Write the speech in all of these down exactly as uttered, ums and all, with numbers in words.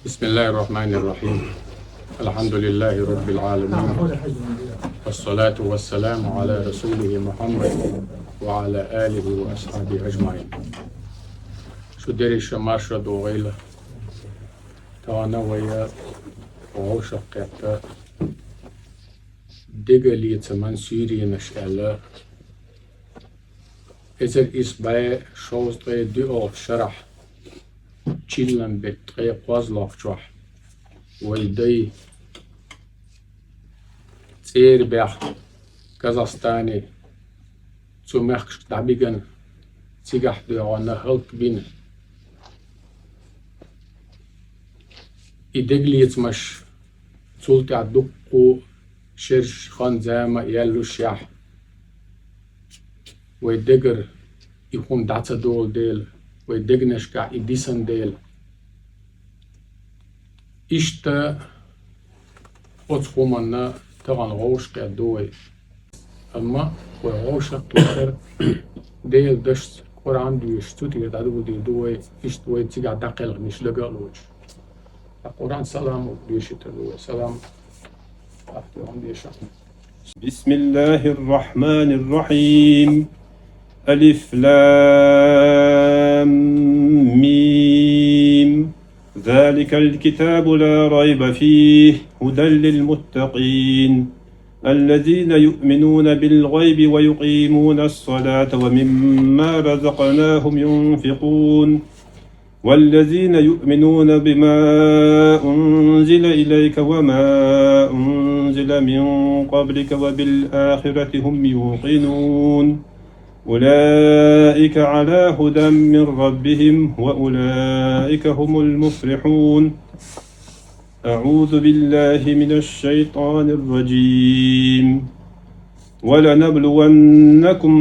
بسم الله الرحمن الرحيم. الحمد لله رب العالمين. والصلاة والسلام على رسوله محمد وعلى آله وأصحابه أجمعين. Шун деррига марша догӀийла. Тахана вай вовшахкхетта дегалецаман суьйренаш аьлла. Эзар исс бӀаь шовзткъе доьалгӀачу шарахь, чиллан беттан ткъе кхозлагӀчохь, вай дай цӀера баьхна Казахстане, цу мехкашка дӀабигна, цигахь доьгӀна хӀаллакбина. И дегалецамаш, цул тӀаьхьа дуккха шераш, хан, зама яьллушехь, вай дегара и хӀума дӀа ца долу дела, вай дегнашкахь и дисна дела. Иштта оцу хӀуманна тахана вовшахкхетта ду вай. Амма вай вовшахкхетар Делан дашца, Къуръан доьшуш, цу тӀера дӀадоладийр ду вай, иштта вай цигахь дӀакхелхинарш дага а лоцуш. Ткъа Къуръан салам доьшуьйтур ду вай. Салам. Ахь тӀе хӀума дешахь. بسم الله الرحمن الرحيم. ألف لام ميم. ذلك الكتاب لا ريب فيه هدى للمتقين الذين يؤمنون بالغيب ويقيمون الصلاة ومما رزقناهم ينفقون والذين يؤمنون بما أنزل إليك وما أنزل من قبلك وبالآخرة هم يوقنون أولئك على هدى من ربهم وأولئك هم المفلحون. أعوذ بالله من الشيطان الرجيم. ولنبلونكم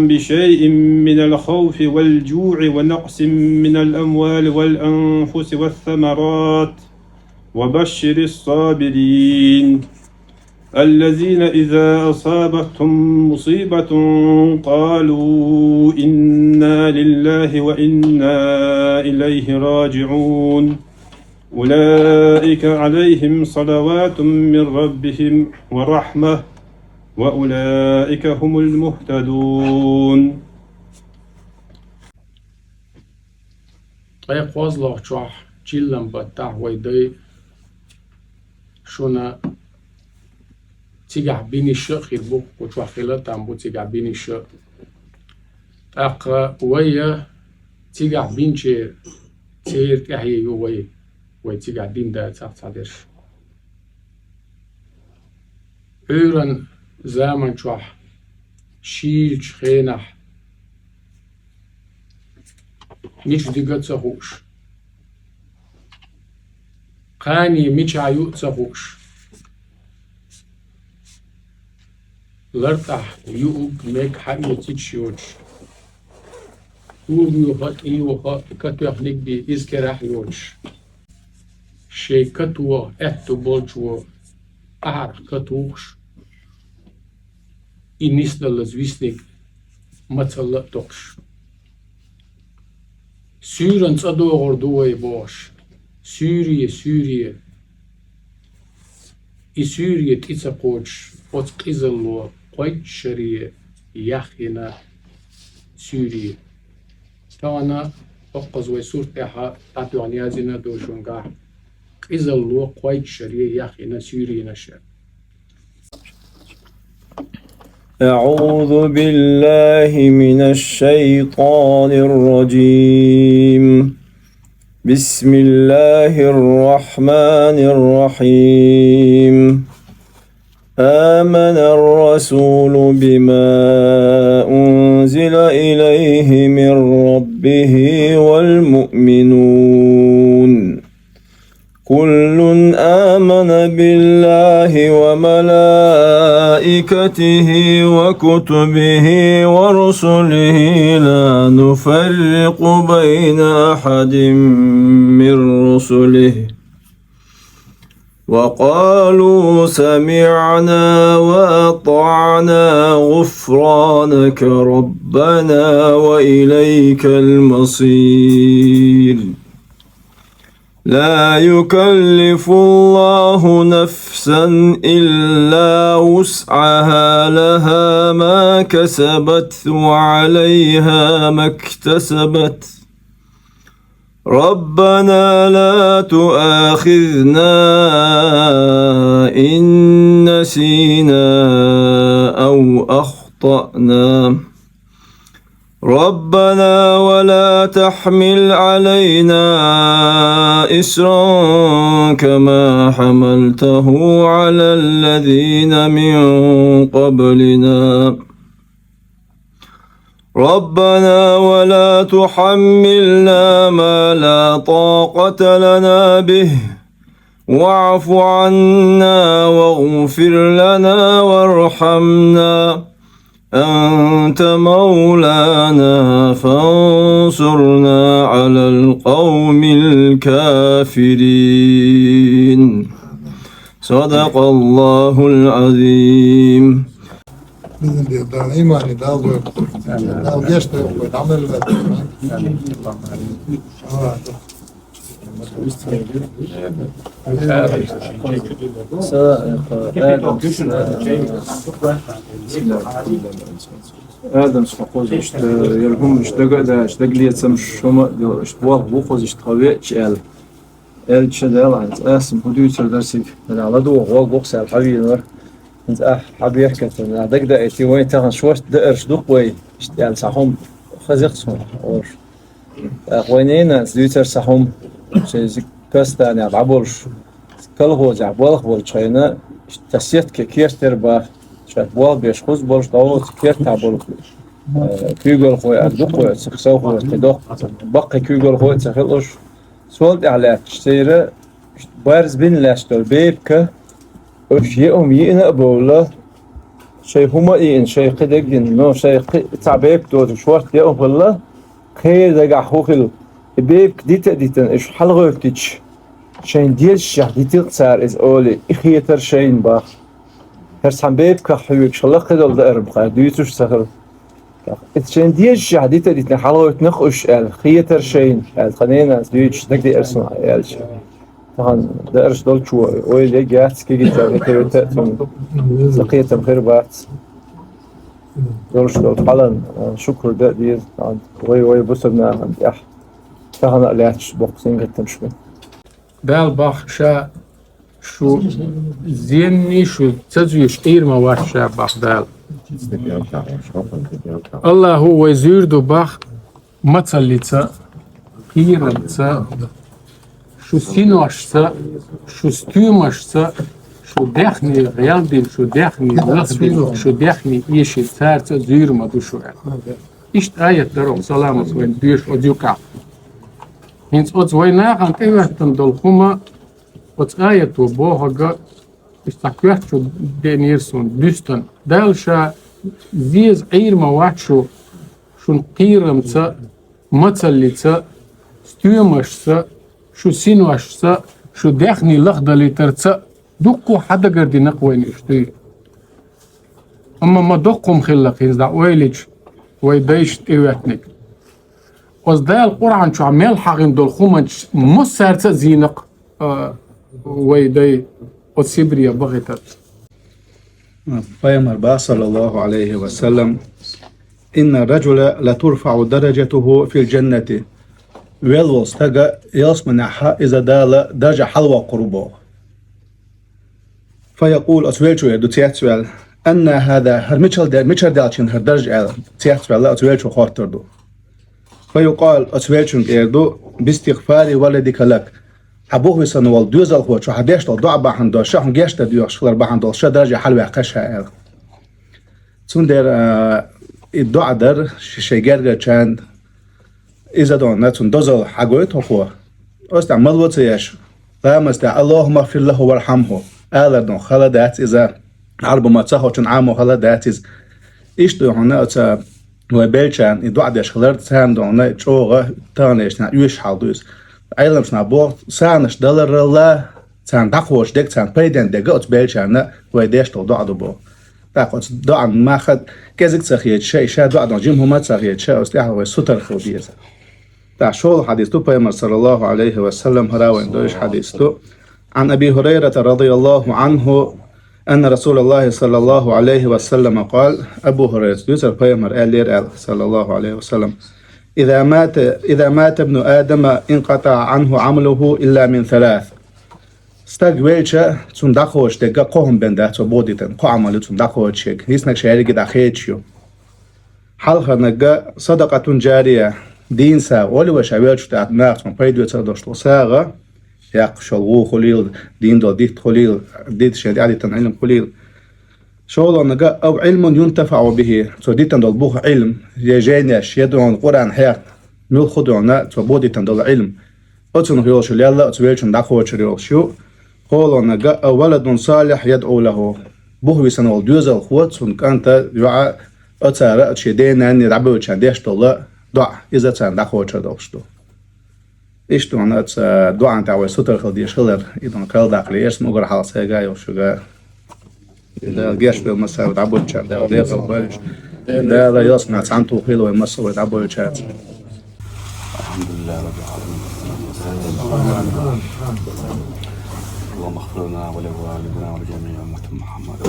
بشيء من الخوف والجوع ونقص من الأموال والأنفس والثمرات وبشر الصابرين الذين إذا أصابتهم مصيبة قالوا إنا لله وإنا إليه راجعون أولئك عليهم صلوات من ربهم ورحمة وأولئك هم المهتدون. Ткъе кхозлагӀчохь, чиллан баттахь вай дай шуна цигахь бинарш а хир бу, кху чохь хила а там бу цигахь бинарш а. ТӀаккха вай цигахь бинчеран, церан тӀаьхье ю вай, вай цигахь дина дацахь цхьадерш. Ӏуьйранна заман чохь, шийлачу хенахь, мича дига а ца хууш, кхане мичахь ю а ца хууш, лартӀахь юург, мег хьаоьцуьйтуш йоцуш, кога юха а, тӀе юха а катоьхнарг бен иза керахь а йоцуш, шайн катоха аьтто болчо ахьарх катухуш, и нисдаллалц виснарг мацалла а токхуш. Суьйранна цӀа догӀур ду вай бохуш, суьйре, суьйре. И суьйре тӀе ца кхочуш, оцу къизалло кхойтта шаре яхйина суьйре. Тахана хӀокхуза вай сурт тӀехь дӀатоьхна яздина а ду шунгахь, къизалло кхойтта шаре яхйина суьйренаш. أعوذ بالله من الشيطان الرجيم. بسم الله الرحمن الرحيم. آمن الرسول بما أنزل إليه من ربه والمؤمنون. كل آمن بالله وملائكته وكتبه ورسله لا نفرق بين أحد من رسله وقالوا سمعنا وأطعنا غفرانك ربنا وإليك المصير. لا يكلف الله نفسا إلا وسعها، لها ما كسبت وعليها ما اكتسبت. ربنا لا تؤاخذنا إن نسينا أو أخطأنا. ربنا ولا تحمل علينا إصرا كما حملته على الذين من قبلنا. ربنا ولا تحملنا ما لا طاقة لنا به، واعف عنا واغفر لنا وارحمنا، أنت مولانا فانصرنا على القوم الكافرين. صدق الله العظيم. Биз де Дала иман, Дала дойду. Дала гешт дойду, амал бер. Адамс хоза иштта, яр хӀуманаш дага а даьлча, дагалецамаш хӀума а делла, иштта болх бу хоза иштта тхо веача аьлла. Аьлча Дала, хӀинца аз-м хӀун дуьйцур дара цига, нагахь ладувгӀа гӀоргва-кх аьлла хьавенавар. ХӀинца ахь хьабехкача, нагахь дагадаийта вайна тахан шортта даараш ду-кх вай, иштта аьлла цхьа хӀума хеза-кх суна, олуш. ТӀаккха вайн ненанас дуьйцура цхьа хӀума, шайн зик Казахстанехь дӀаболуш, колхозехь болх болчу хенахь, иштта сетка керта яра боху, шаьш болх беш хӀума болуш, дӀо оцу кертахь болу, э, куьйгалхой а дукха, оцу совхозехь кхин доккха, баккхий куьйгалхой а ца хилуш, сол тӀехь лаьтташ церан барз бина лаьтташ долу бепиг, уьш еа хӀума йиъна а бовла, шайн хӀума а йиъна, шайн кхин дерг а дина, но шайн кхин цхьа бепиг доцург шортта еа хӀума хилла, кхеран дагахь хӀун хилла, и бепиг дита а дитина, уьш хьалагӀоьттича, шайн дезачех дитира-кх цара иза олий, и хетара шайна боху. ХӀара цхьана бепигах хьоьгуш хилла кхидолу даар-м кхара дуьйцуш а ца хилла. Иза шайн дезачех дита а дитина хьалагӀоьттина-кх уьш аьлла, хетара шайна аьлла, тхан ненанас дуьйцуш дагадеара суна аьлча. Тахана даарш долчо ойла яц, кегийчара хӀета-вета а цунна ца кхетам хир бац. Долуш долу хьалан, а, шукур дан а деза, а, вай, вай бусалба нахана тӀехь тахана а лаьтташ боккха сингаттамаш бу. Дала боху ша шу зенний шу ца зуьйш Ӏийр ма вац ша боху Дала. Аллаху вай зуьйр ду боху мацаллица, кхерамца, шу синошца, шу стоьмашца, шу даьхни гӀелдина, шу даьхни лахдина, шу даьхни эшина, цаьрца а зуьйр ма ду шу аьлла. Иштта аят дара оха саламас вайна доьшу оцу юкъахь. ХӀинца оцу вай нахана тӀехӀоьттина долу хӀума оцу аято бохург, иза цхьа коьрта чу деанера суна дуьстина. Дала ша зеза Ӏийр ма вац шу, шуна кхерамца, мацаллица, стоьмашца, шу синошца, шу даьхни лахдалийтарца, дуккха хьадагардина-кх вайна уьш дуьйна. Амма ма доккха хӀума хилла-кх хӀинца дӀа ойла йича, вай дайшна тӀехӀоьттинарг. Оцу Дала Къуръан чохь мел хьахийна долу хӀуманаш массаьрца а зийна-кх, а, вай дай оцу Сибре бахийтарца. Пайхамар боху, саллаллаху Ӏалайхи ва саллам: «Инна раджула ла турфаӀу даражатуху фил джаннати». Велла волу стага ялсаманехь иза Дала даржехь хьалавоккхур ву боху. Фаякъулу, оцу веллачо эр ду цецваьлла: «Анна хӀаза, хӀара мичара де-, мичара даьлла хӀара даржа?» аьлла, цецваьлла оцу веллачо хоттур ду. Фаюкъалу, оцу веллачуьнга эр ду: «Бистигъфари валадика лак». Хьан бухвисина волу доьзалхочо хьан деш долу доӀа бахьана долуш, ша хьуна гечдар доьхуш хилар бахьана долуш, ша даржехь хьалаваьккхи ша аьлла. Цундела, а, и доӀа дар ши-, шайн гергарчарна, иза дона цунна дозалла хьагойту хӀокхо. Оцу тӀехь мала ву ца еш, ламаз тӀехь: «Аллахумма гфир лаху вархьамху», алар дона хала дац иза, Ӏарбо ма ца хочун Ӏамо хала дац иза. Иштта ду хьуна оцу вай беллачарна и доӀа деш хилар, царна дона чӀогӀа таханлерчу дийнахь оьшуш хьал ду иза. Ӏеламнаха боху, сагӀанаш даларалла, царна дӀакхочуш дерг, царна пайденна дерг оцу беллачарна вай деш долу доӀа ду боху. ТӀаккха оцу доӀан мах кӀезиг а ца хеташ, и ша доӀа дон жима хӀума а ца хеташ, оцу тӀехь вай сутара хила деза. ТӀаккха шолгӀа хьадис ду, Пайхамар, саллаллаху Ӏалайхи ва саллам, хӀара вайна дойш хьадис ду. عن أبي هريرة رضي الله عنه أن رسول الله صلى الله عليه وسلم قال, Абу Хурайрас дуьйцура, Пайхамара аьллера аьлла, саллаллаху Ӏалайхи ва саллам: إذا مات إذا مات ابن آدم انقطع عنه عمله إلا من ثلاث. Стаг велча, цунна дӀакхочуш дерг кхо хӀума бен дац, цо боху дитина, кхо Ӏамал ю цунна дӀакхочуш ерг. ХӀинцаниг шаьргий дӀахедаш ю. Хьалхарниг صدقة جارية, дийна сагӀа, олий вай ша велча тӀехь наха цунна пайда оьцур долуш долу сагӀа, яккхаш йолу вон хуьлийла, дийна долу дитт хуьлийла, дитта шен тӀаьхьадиттина Ӏилма хуьлийла. ШолгӀаниг أو علم ينتفع به, цо дитина долу бух Ӏилма, я жайнаш, я дуьхьал Къуръан хьехна, муьлхха а дуьхьал цо боху дитина долу Ӏилма. Оцунах йолуш лелла, оцу велчун дӀакхочур йолуш ю. КхоалгӀаниг أو ولد صالح يدعو له. Бух висина волу доьзалхо цунна кӀанта, йоӀа, оцара оцу шен ден-нанне дӀабевллачарна деш долу доӀа, иза царна дӀакхочур долуш ду. Иштта ван оцу доӀан тӀехь вай сутара хила дезаш хилар, и дан кхел даккхале, эшна угар хьалха сайга а йолуш шуьга. Дала гечдойла массо а вай дӀабоьллачарна, Дала декъал бойла. Дала ялсамани цхьаьна тухийла вай массо а вай дӀабоьллачаьрца. الحمد لله رب العالمين. اللهم اغفر لنا ولوالدينا ولجميع أمة محمد.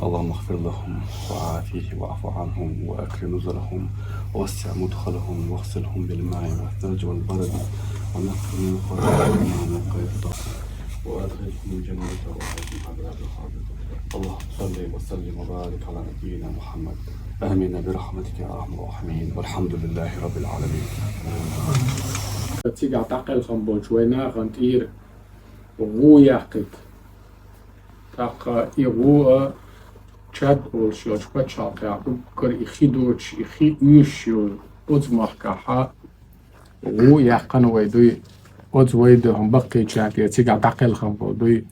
اللهم اغفر لهم وعافهم واعف عنهم وأكرم نزلهم ووسع مدخلهم واغسلهم بالماء والثلج والبرد ونقهم من خطاياهم ما ينقى الثوب وأدخلهم الجنة وأعذهم عذاب القبر. اللهم صل وسلم وبارك على نبينا محمد. آمين برحمتك يا أرحم الراحمين. والحمد لله رب العالمين. Цигахь дӀакхелхина болчу вайн нахана тӀера гӀу яьккхина. ТӀаккха и гӀу а Чад олуш йолчу пачхьалкхехь уггар и хи доцуш, и хи оьшуш йолу оцу махкахь гӀу яьккхина вай дуй, оцу вай дуьхьа баккхийчарна тӀера цигахь дӀакхелхина болу дуй.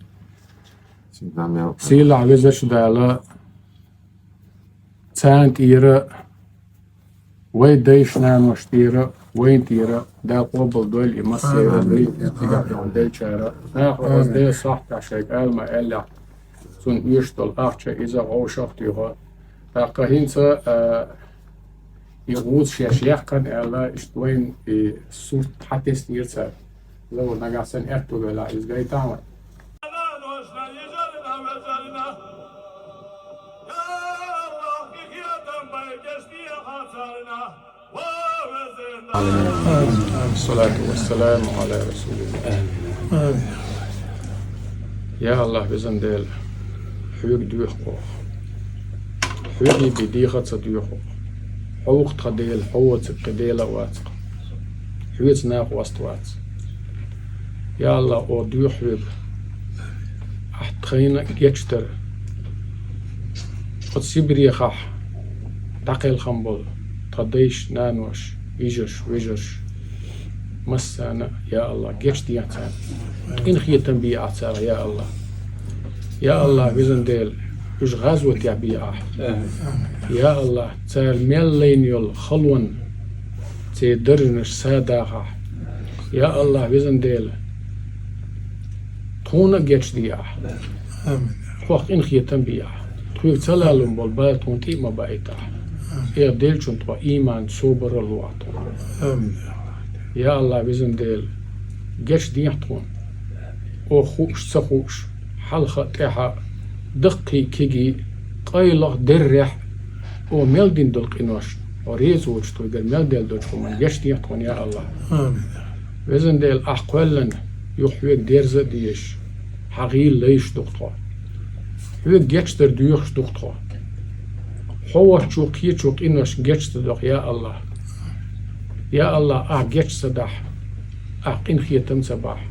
Сийлахь везачу Дала царна тӀера, вай дайша-наноша тӀера, вайна тӀера Дала къобалдойла и массо а вай цигахь дуьхьа деллачара. Наха оцу Делан сахьтехь шайга ала ма аьллехь, цунна оьшуш долу ахча иза вовшах а туьйху. ТӀаккха хӀинца, а, и гӀу шаьш яьккхина аьлла, иштта вайна и сурт хьатеснера цара. Лавр нагахь санна аьтту велахь, иза гайтахьа вайн. الصلاة والسلام على رسول الله. Я АллахӀ, везан Дела, хьоьга доьху оха. Хьоьга бен дехар ца доьху оха. Хьо ву-кх тхан Дела, хьо воцург кхин Дела а вац-кх. Хьоьца накъост вац. Я АллахӀ, оха доьху хьоьга. Ахь тхайна гечдар. Оцу Сибрехахь дӀакхелхина болу тхан дайша, наноша, йижарша, вежарша, массарна а, я АллахӀ, гечдехьа царна. Къинхетам бехьа царах, я АллахӀ. Я АллахӀ, везан Дела, уьш гӀазотехь бехьа ахь. Я АллахӀ, цара мел лайна йолу халонна церан даржанаш садахь ахь. Я АллахӀ, везан Дела, тхуна а гечдехьа ахь. Амин. Тхох къинхетам бехьа ахь. Тхоьга ца лалун болу бала тхуна тӀе а ма баийтахь. Амин. Эх, деллачунна тхо ийман, собар а лохьа тхуна. Амин. Я АллахӀ, везан Дела, гечдехьа тхуна. Оха хууш, ца хууш, хьалха а, тӀаьхьа а, даккхий а, кегий а, къайлах а, деррехь а, оха мел дина долу къинош, хьо реза воцуш тхоьгара мел делла долчу хӀуманна гечдехьа тхуна, я АллахӀ. Амин. Везан Дела, ахь кхоьллина юха хьоьга дерза а дезаш, хьан гӀийла лайш ду-кх тхо. Хьоьга гечдар доьхуш ду-кх тхо. Хьо воцчо, кхечо къинош геч ца доху, я АллахӀ. Я АллахӀ, ахь геч ца дахь, ахь къинхетам ца бахь,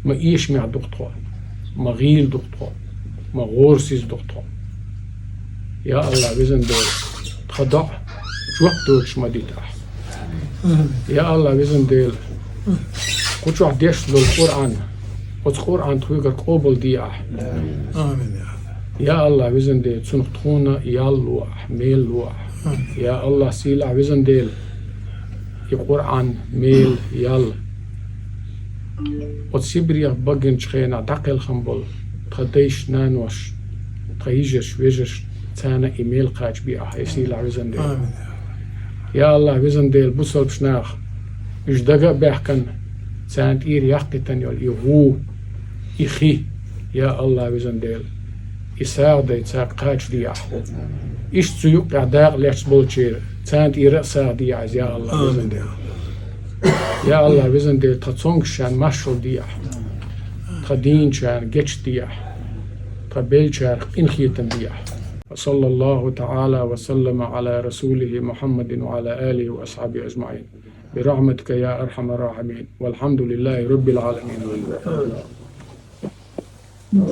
ма эшамехь ду-кх тхо, ма гӀийла ду-кх тхо, ма гӀорасиз ду-кх тхо. Я АллахӀ, везан Дела, тхан доӀа жоп доцуш ма дита ахь. Я АллахӀ, везан Дела, кху чохь деш долу Къуръан, оцу Къуръан тхоьгара къобалде ахь. Амин, я АллахӀ. Я АллахӀ, везан Дела, цунах тхуна ял ло ахь, мел ло ахь. Амин. Я АллахӀ, сийлахь везан Дела, и Къуръан, мел, ял оцу Сибрех багинчу хенахь дӀакхелхина болу тхан дайш, нанош, тхан йижарш, вежарш, царна и мел кхачабе ахь, я сийлахь везан Дела. Амин. Я АллахӀ, везан Дела, бусалбаш нах, Уьш дага а баьхкина, царна тӀера яккхийтина йолу и гӀу, и хи, я АллахӀ, везан Дела, и сагӀа дай царна кхача де ахь. Иштта цу юккъехь дакъа лаьцна болчеран, царна тӀера а сагӀа де ахь, я АллахӀ, везан Дела. Я АллахӀ, везан Дела, тхан цомгушчарна маршалла де ахь. Тхан дийначарна гечде ахь. Тхан беллачарах къинхетам де ахь. وصلى الله تعالى وسلم على رسوله محمد وعلى آله وأصحابه أجمعين. برحمتك يا أرحم الراحمين. والحمد لله رب العالمين.